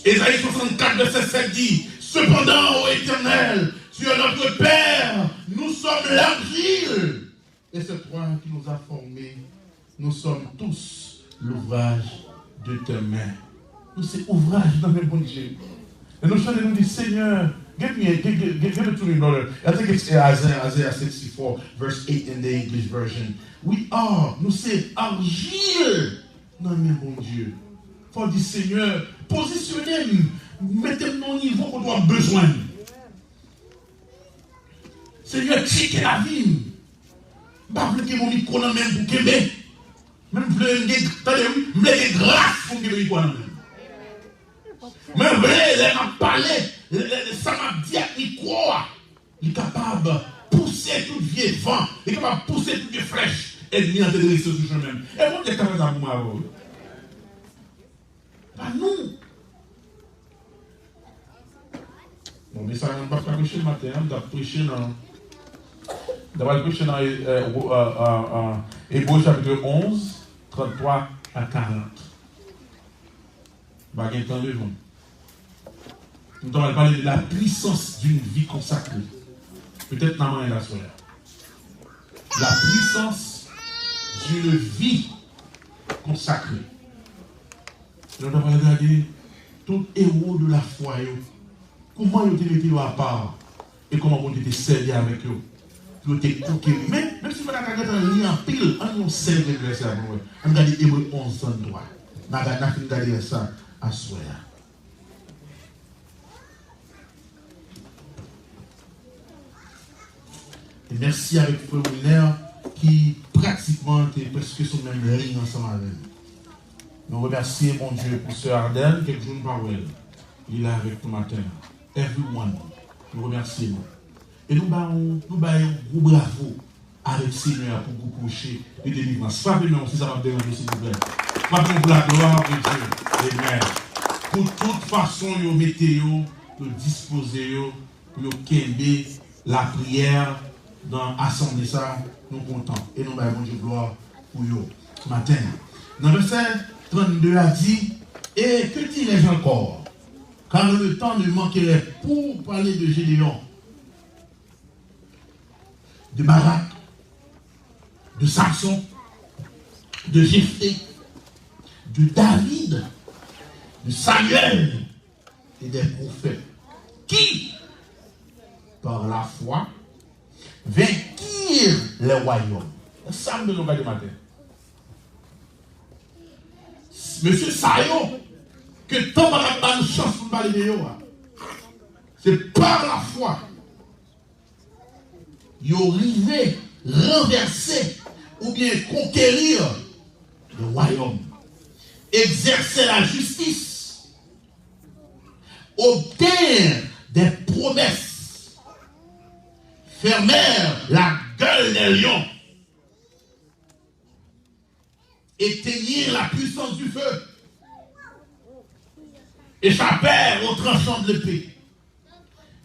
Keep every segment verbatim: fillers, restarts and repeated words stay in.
Ésaïe soixante-quatre, verset sept dit, cependant, ô Éternel, tu es notre Père, nous sommes l'argile, et c'est toi qui nous as formés, nous sommes tous l'ouvrage de tes mains. Nou se ouvraj nan men Bondye. E nou chante, nou di, Senyè, give me, give, give, give it to me, brother. I think it's Isaiah, Isaiah sixty-four, verse eight in the English version. We are, nou se arjil nan men Bondye. Fò di, Senyè, pozisyone m, mete m nan yon nivo kote w ap bezwen m. Senyè, tcheke lavi m. M pa vle gen yon mikwo nan men m pou kenbe. Men m vle m gen, tande wi, m vle gen gras pou m kenbe mikwo a nan men m. Men m vle, lè m ap pale, lè, lè, lè sa m ap di ak mikwo a, li kapab pouse tout vye van, li kapab pouse tout vye flèch ènmi an te drese sou chemen m. E Bondye k ta fè sa pou mwen avè w, wi. Pa nou. Bon, mesaj la, m p ap ka preche maten an, m t ap preche nan, m t ap al preche nan, eh, eh, eh, eh, Ebre chapit onz, tranntwa a karant. M pa gen tan devan m. M t ap al pale de la puissance d'une vie consacrée. Petèt n a manyen l aswè a. La puissance d'une vie consacrée. Lè w ta pral gade tout ewo de la fwa yo, kouman yo te mete yo apa, e kòman Bondye te sèvi avèk yo pou yo te konkeri. Men, menm si fò n ta gentan li anpil, ann li yon sèl grenn vèsè a pou nou wè. Ann gade Ebre onz, tranntwa. N a gad, n a fin gade vèsè a aswè a. E mèsi avèk frè Wilner ki pratikman te prèske sou menm liy ansanm avè m. Nou remèsye Bondye pou sè Ardène, kèk jou n pa wè l. Li la avèk nou maten an. Everyone, nou remèsye nou. E nou ba yon, nou ba yon gwo bravo avèk Senyè a pou gwo pwoche de delivrans. Frape men w si sa p ap deranje w, silvouplè. Frape men w pou la gloire de Dieu. Amen. Pou tout fason yo mete yo, yo dispoze yo, pou yo kenbe lapriyè nan asanble sa, nou kontan. E nou bay Bondye glwa pou yo maten an. Nan vèsè trannde a di, et que dirais-je encore? Car le temps ne manquerait pour parler de Gédéon, de Barak, de Samson, de Jephthé, de David, de Samuel et des prophètes qui, par la foi, vainquirent les royaumes. Sa m bezwen gade maten. Mesye sa yo, ke tan pa t ap ba nou chans pou n pale de yo a, se pa lafwa yo rive ranvèse oubyen konkeri de wayòm, egzèse lajistis, obtenir des promesses, fermer la gueule des lions, éteindre la puissance du feu, échapper au tranchant de l'épée,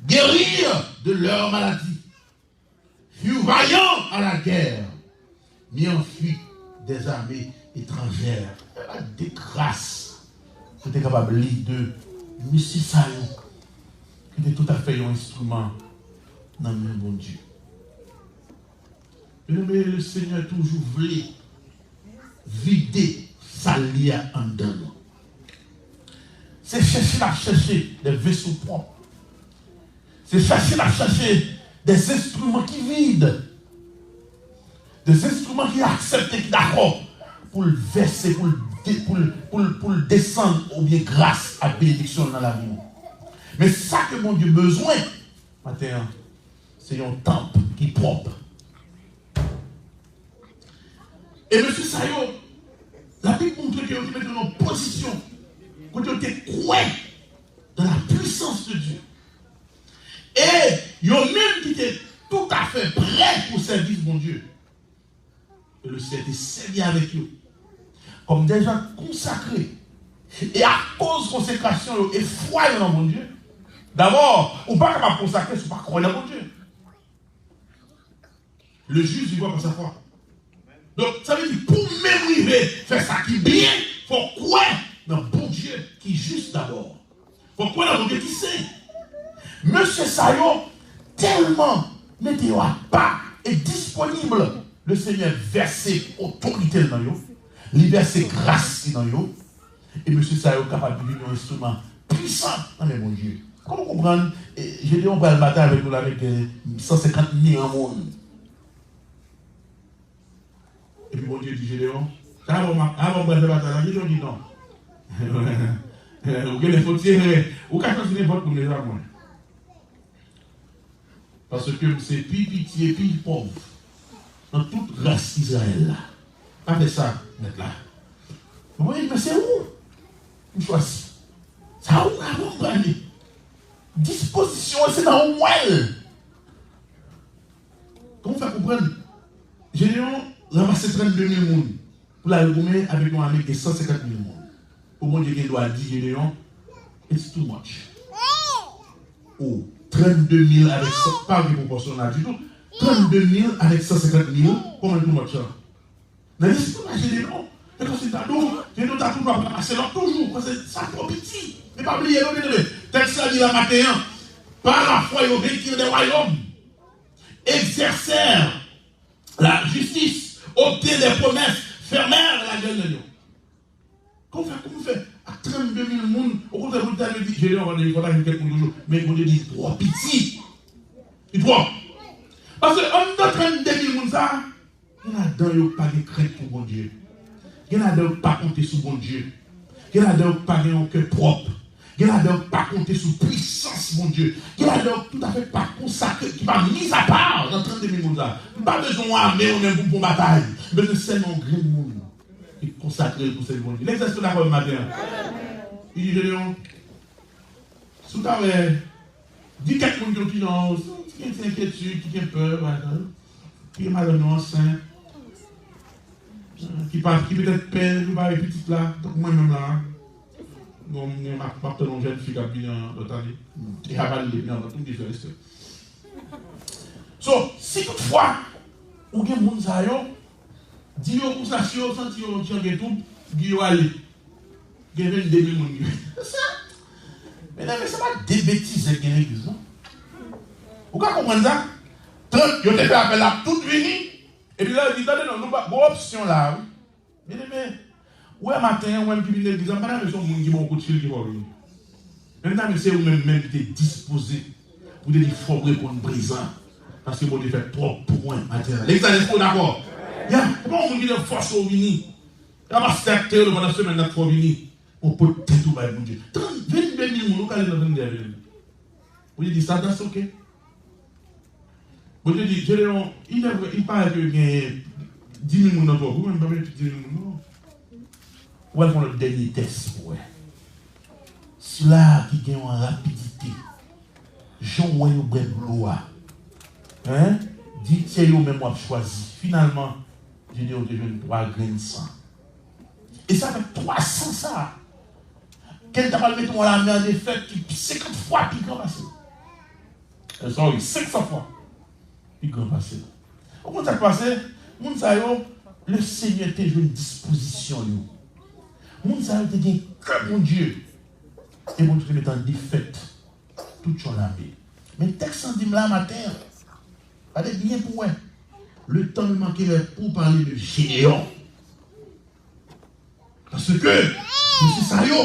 guérir de leurs maladies, furent vaillants à la guerre, mirent en fuite des armées étrangères. Gade gras pou te kapab li de mesye sa yo ki te toutafè yon enstriman nan men Bondye. Byeneme, Lesenyè toujou vle vide sa l ye a anndan nou. Se chèche l ap chèche de veso pwòp. Se chèche l ap chèche de enstriman ki vid. De enstriman ki aksepte, ki dakò pou l vèse, pou l de-, pou l, pou l, pou l desann oubyen gras ak benediksyon l nan lavi nou. Men sa ke Bondye bezwen maten an, se yon tanp ki pwòp. E mesye sa yo, Labib montre ke yo te mete yo nan pozisyon kote yo te kwè dans la puissance de Dieu. E yo menm ki te toutafè prè pou sèvis Bondye. E Lesenyè te sèvi avèk yo kòm dè jan konsakre. E akoz konsekrasyon yo e fwa yo nan Bondye, dabò, ou pa kapab konsakre si w pa kwè nan Bondye. Le juste vivra par sa foi. Donk, sa vle di, pou w menm rive fè sa ki byen, fò w kwè nan Bondye ki jis dabò. Sa yo tèlman mete yo apa e disponib, Lesenyè vèse otorite l nan yo, li vèse gras li nan yo, e mesye sa yo kapab vin yon enstriman pwisan nan men Bondye. Kòman w konprann, e, Jedeyon pral batay avèk nou la avèk, e, san senkant mil moun? Epi Bondye di Jedeyon, "Sa bon, m ap, sa bon, m pral fè batay la." Jedeyon di, "Non." Ou gen lè fè ti erè. Ou ka chwazi nenpòt moun, mezanmi. Paske m se pi piti e pi pòv nan tout ras Izrayèl la. Pa fè sa, mèt la. Mwen, men se ou m chwazi. Sa ou ka konprann. Dispozisyon an, se nan ou m wè l. Kòman w fè konprann? Jedeyon ranmase trannde mil moun pou l al goumen avèk yon ame ki gen san senkant mil moun. Pou Bondye gen dwa di Jedeyon, "It's too much." O, trannde mil avèk san, pa gen pwopòsyon la ditou. Trannde mil avèk san senkant mil, kòman too much la? Nan lespri pa Jedeyon, se kòmsi l ta di w, Jedeyon ta toujou ap ranmase lòt toujou, paske sa twò piti. Men pa bliye non, byeneme, tèks la di la maten an, "Par la foi, ils vainquirent des royaumes, exercèrent la justice, obtinrent des promesses, fermèrent la guerre de Dieu." Kòman w fè, kòman w fè ak trannde mil moun, okontrè, Bondye ta dwe di, "Jedeyon, Bondye, fò ta gen kèk moun toujou." Men Bondye di, "Twò piti. Li twò." Paske anndan trannde mil moun sa a, gen ladan yo k pa gen krent pou Bondye. Gen ladan yo k pa konte sou Bondye. Gen ladan yo k pa gen yon kè pwòp. Gen ladan yo k pa konte sou pwisans Bondye. Gen ladan yo k toutafè pa konsakre, ki pa mizapa nan trannde mil moun sa a. M pa bezwen yon ame ou menm pou m pran batay. M bezwen sèlman yon grenn moun ki konsakre l pou sèvi Bondye. Lèzèsyon dakò avè m maten an. Li di Jedeyon, si w ta wè, di kèk moun ki gen ti jan, ki gen ti enkyetid, ki gen pè, bagay sa yo, ki gen madanm yo ansent, ki pa, ki petèt pè, nou pa wè pitit la, tankou mwen menm la. Bon, mwen, m ap, m ap tann yon jèn fi k ap vini an lòt ane. Deja valide, men anvan tou, m di fè respè. So, si toutfwa, ou gen moun sa yo, di yo konsa, si yo santi yo djange tou, di yo ale. Gen vennde mil moun ki vin. Sa, medam, se pa de betizè k gen legliz, non. Ou ka konprann sa? Trant, yo te fè apèl la, tout vini. Epi la, yo di, "Tande non, nou pa, gon opsyon la, wi." Byeneme, ou wè maten an, ou menm ki vin legliz la, m pa ta vle se yon moun ki ba w kout fil ki fè w vini. Men m ta vle se ou menm menm ki te dispoze pou te di, "Fò m reponn prezan, paske Bondye fè twòp pou mwen maten an." Legliz la, èske w dakò? Ya, se pa yon moun ki te fòse w vini. E pa pastè a k te rele w pandan semèn nan k fè w vini. Ou pote tèt ou bay Bondye. Trant, vennde mil moun, ou ka ale nan vennde a, vennde. Bondye di sa, that's okay. Bondye di, Jedeyon, il est vrai, il paraît que gen dis mil moun nan twòp, ou menm pa mete dis mil moun, non. Ou al fè yon lòt dènye tès pou wè. Sila ki gen yon rapidite, jan w wè yo bwè dlo a, hein? Di se yo menm w ap chwazi. Finalman, Jedeyon te jwenn twa grenn san. E se avèk twa san sa a ke l ta pral mete yon lame an defèt ki senkant fwa pi gran pase l. Eh, sorry, senk san fwa pi gran pase l. Ou konn sa k pase? Moun sa yo, Lesenyè te jwenn dispozisyon yo. Moun sa yo te gen kè Bondye. E Bondye te mete an defèt tout yon lame. Men tèks lan di m la maten an, gade byen pou wè. Le temps ne manquerait pour parler de Gédéon. Paske, mesye sa yo,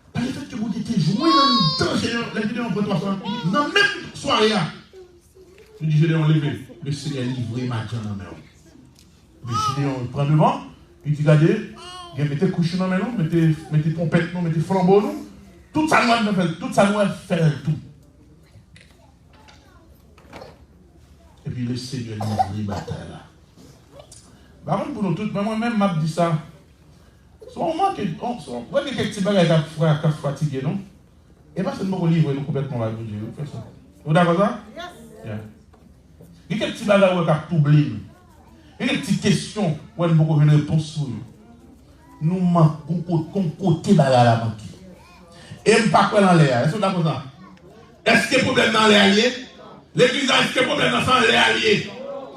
pa lefètke Bondye te jwenn anndan Jedeyon, lè Jedeyon pran twa san, nan menm sware a, li di Jedeyon, "Leve, Lesenyè livre Madyan nan men w." Epi Jedeyon pran devan, li di, "Gade, gen mete kouch nan men nou, mete, mete twonpèt nou, mete flanbo nou, tout sa nou wè n fè l, tout sa nou wè fè l tou." Epi Lesenyè livre batay la. M pa konn pou nou tout, men mwen menm, m ap di sa. Se yon moman ke, on, se yon, wè gen kèk ti bagay k ap fra-, k ap fatige nou. E pa se nou poko livre nou konplètman bay Bondye, wi, fè sa. Ou dakò sa? Yeah. Gen kèk ti bagay wè k ap twouble nou. Gen kèk ti kesyon wè nou poko jwenn repons sou yo. Nou mank gon ko-, gon kote bagay la manke. E m pa kwè l anlè a. Èske w dakò sa? Èske pwoblèm nan anlè a l ye? Legliz la, èske pwoblèm nan se anlè a l ye?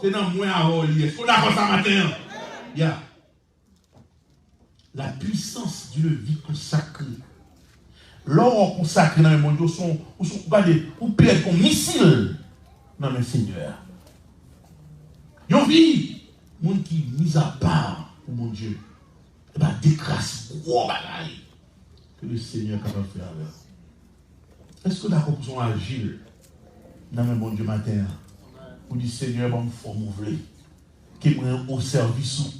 Se nan mwen avè w li ye. Èske w dakò sa maten an? Ya. La puissance d'une vie consacrée Lè w konsakre nan men Bondye, ou se yon, ou se yon, gade, ou pi rèd ke yon misil nan men Senyè a. Yon vi, moun ki mizapa pou Bondye, e pa de kras gwo bagay ke le Senyè kapab fè avè w. Èske w dakò pou se yon ajil nan men Bondye maten an? Ou di, Senyè, ban m fòm ou vle. Ke mwen o sèvis ou.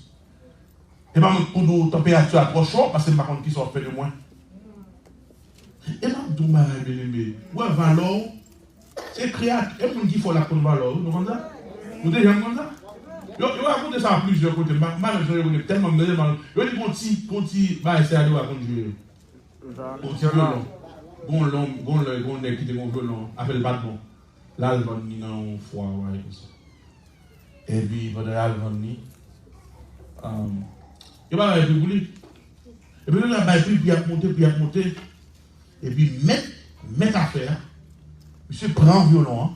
E pa mwen k pou di w tanperati a twò cho, paske m pa konn kisa w ap fè de mwen. E m ap di w yon bagay, byeneme. Ou wè valè w, e kreyat-, e moun ki fè w la k konn valè w, wi, nou konn sa? Nou te janm konn sa? Yo, yo rakonte sa plizyè kote, m pa, m pa menm sonje kote, tèlman m tande mal. Yo di gon ti, gon ti bagay se ale w a konn jwe. Gon ti vyolon. Gon lè, gon lè, gon nèg ki te gon vyolon, afè l pa t bon. L al vann li nan yon fwa, yon bagay konsa. Epi, pandan y al vann li, um, yo pa bay pri pou li. Epi, lè yo bay pri, pri ap monte, pri ap monte. Epi, mèt, mèt afè a, misye pran vyolon an.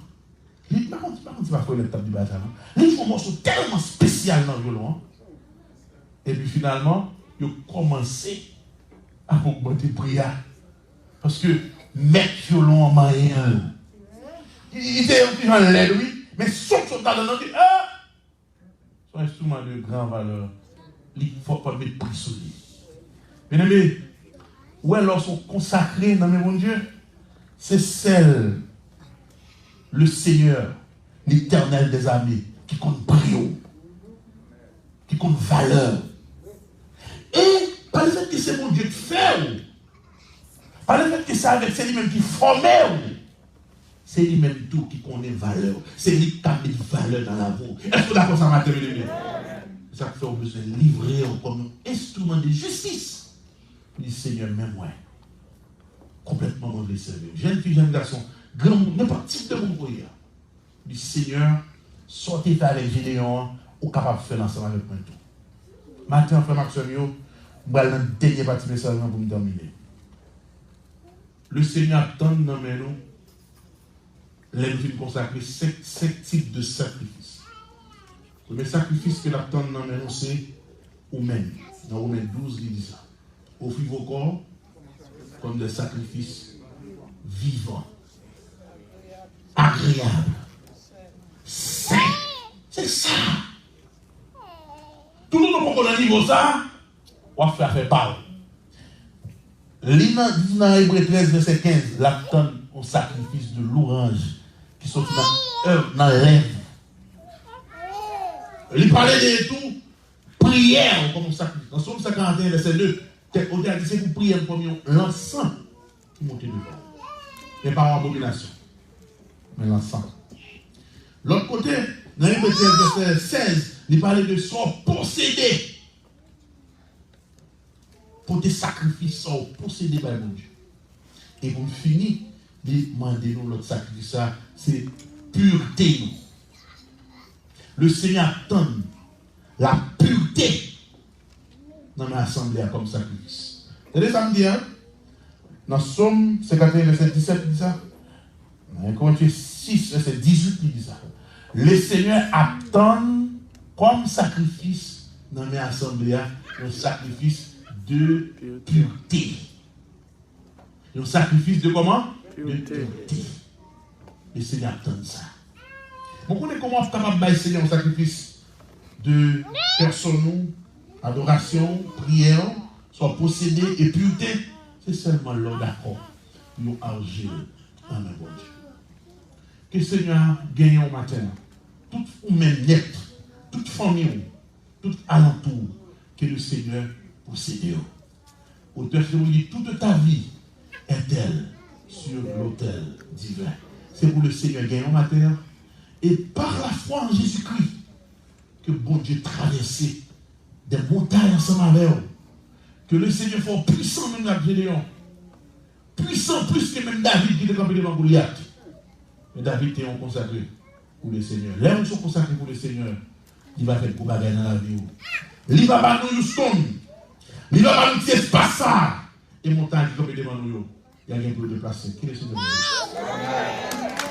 Li, m pa konn, m pa konn si pa Frenèt t ap di bagay sa, non. Li jwe yon mòso tèlman espesyal nan vyolon an. Epi, finalman, yo kòmanse ap ogmante pri a. Paske mèt vyolon an manyen l. Li, li te yon ti jan lèd, wi. Men son k sot ladan l, di, ah! Se yon enstriman de gran valè. Li fòk pa met pri sou li. Byeneme, ou wè, lòske w konsakre nan men Bondye, se sèl le Senyè, Letènèl dèzame, ki konn pri w, ki konn valè w. E pa lefèt ke se Bondye k fè w, pa lefèt ke se avèk, se li menm ki fòme w, se li menm tou ki konnen valè w. Se li k ka met valè nan lavi w. Èske w dakò sa maten, byeneme? Se sa k fè w bezwen livre w kòm yon enstriman de jistis. Di, Senyè, men mwen. Konplètman, mwen vle sèvi w. Jèn fi, jèn gason, granmoun, nenpòt tip de moun ke w ye a. Di, Senyè, sa w te fè avèk Jedeyon an, ou kapab fè l ansanm avèk mwen tou. Maten an, frè m ak sè m yo, m pral nan dènye pati mesaj lan pou m tèmine. Le Senyè ap tann nan men nou, lè nou fin konsakre, senk, senk tip de sakrifis. Premye sakrifis ke l ap tann nan men nou, se ou menm. Nan Women douz, li di sa. Offrez vos corps comme des sacrifices vivants, agréables, saints. Se sa. Toutotan w poko nan nivo sa, w ap fè afè pa w. Li nan, li di nan Ebre trèz, vèsè kenz, l ap tann yon sakrifis de louanj ki soti nan èv, nan lèv. Li pale de tou priyè w kòm yon sakrifis. Nan Sòm san karanteyen, vèsè de, tèks otè a di se pou priyè m kòm yon lansan ki monte devan w. Men pa yon abominasyon, men lansan. Lòt kote, nan Ebre trèz, vèsè sèz, li pale de sa w posede. Pote sakrifis sa w posede bay Bondye. E pou l fini, li mande nou lòt sakrifis sa, se pirte nou. Le Senyè ap tann la pirte nan men asanble a kòm sakrifis. Tande sa m di a? Nan Sòm senkanteyen, vèsè disèt, li di sa. Nan en Korentyen sis, vèsè dizuit, li di sa. Le Senyè ap tann kòm sakrifis nan men asanble a, yon sakrifis de pirte. Yon sakrifis de kòman? De pirte. Le Senyè ap tann sa. Bon, konnen kòman w ap kapab bay Senyè yon sakrifis de pèsòn ou, adorasyon, priyè, sa w posede e pirte, se sèlman lè w dakò pou yon aljil nan men Bondye. Ke Senyè a genyen w maten an. Tout ou menm nèt, tout fanmi w, tout alantou w, ke le Senyè posede w. Otè Fleuri di, toute ta vie est-elle sur l'autel divin. Se pou le Senyè genyen w maten an. E par la foi en Jésus-Christ, ke Bondye travèse de montay ansanm avè w. Ke le Senyè fè w pwisan menm jan ak Jedeyon. Pwisan plis ke menm David ki te kanpe devan Golyat. Men David te yon konsakre pou le Senyè. Lè yon se konsakre pou le Senyè, li va fè gwo bagay nan lavi w. Li va ba nou Houston. Li va ba nou ti espas sa a. E montay ki kanpe devan nou yo, y a gen pou yo deplase. Ke le Senyè beni.